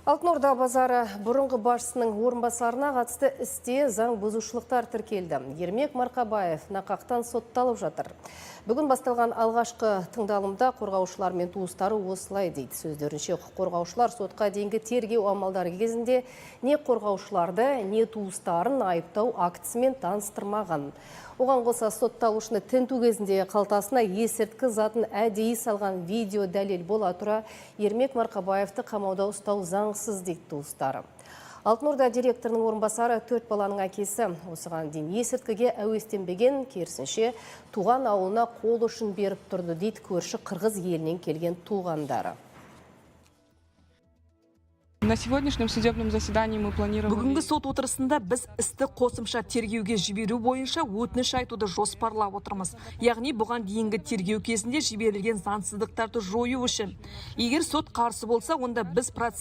Алтын Орда базары бұрынғы басшысының орынбасарына қатысты істе заң бұзушылықтар тіркелді. Ермек Марқабаев нақақтан сотталып жатыр. Бүгін басталған алғашқы тыңдалымда қорғаушылар мен туыстары осылай дейді. Сөздерінше, құқық қорғаушылар сотқа дейінгі тергеу амалдары кезінде не қорғаушыларды, не туыстарын айыптау актісімен таныстырмаған. Оған қоса, сотталушыны тінту кезінде қалтасына есірткі затын әдейі салған видео дәлел бола тұра, Ермек Марқабаевты қамауда ұстау заңсыз дейді туыстары. Алтын Орда директорының орынбасары төрт баланың әкесі. Осыған дейін есірткіге әуестенбеген, керісінше, туған ауылына қол ұшын беріп тұрды дейді көрші қырғыз елінен келген туғандары. На сегодняшнем судебном заседании мы планировали. Бүгінгі сот отырысында біз істі қосымша тергеуге жіберу бойынша өтініш айтуды жоспарлап отырмыз. Яғни бұған дейінгі тергеу кезінде жіберілген заңсыздықтарды жою үшін. Егер сот қарсы болса, онда біз процесс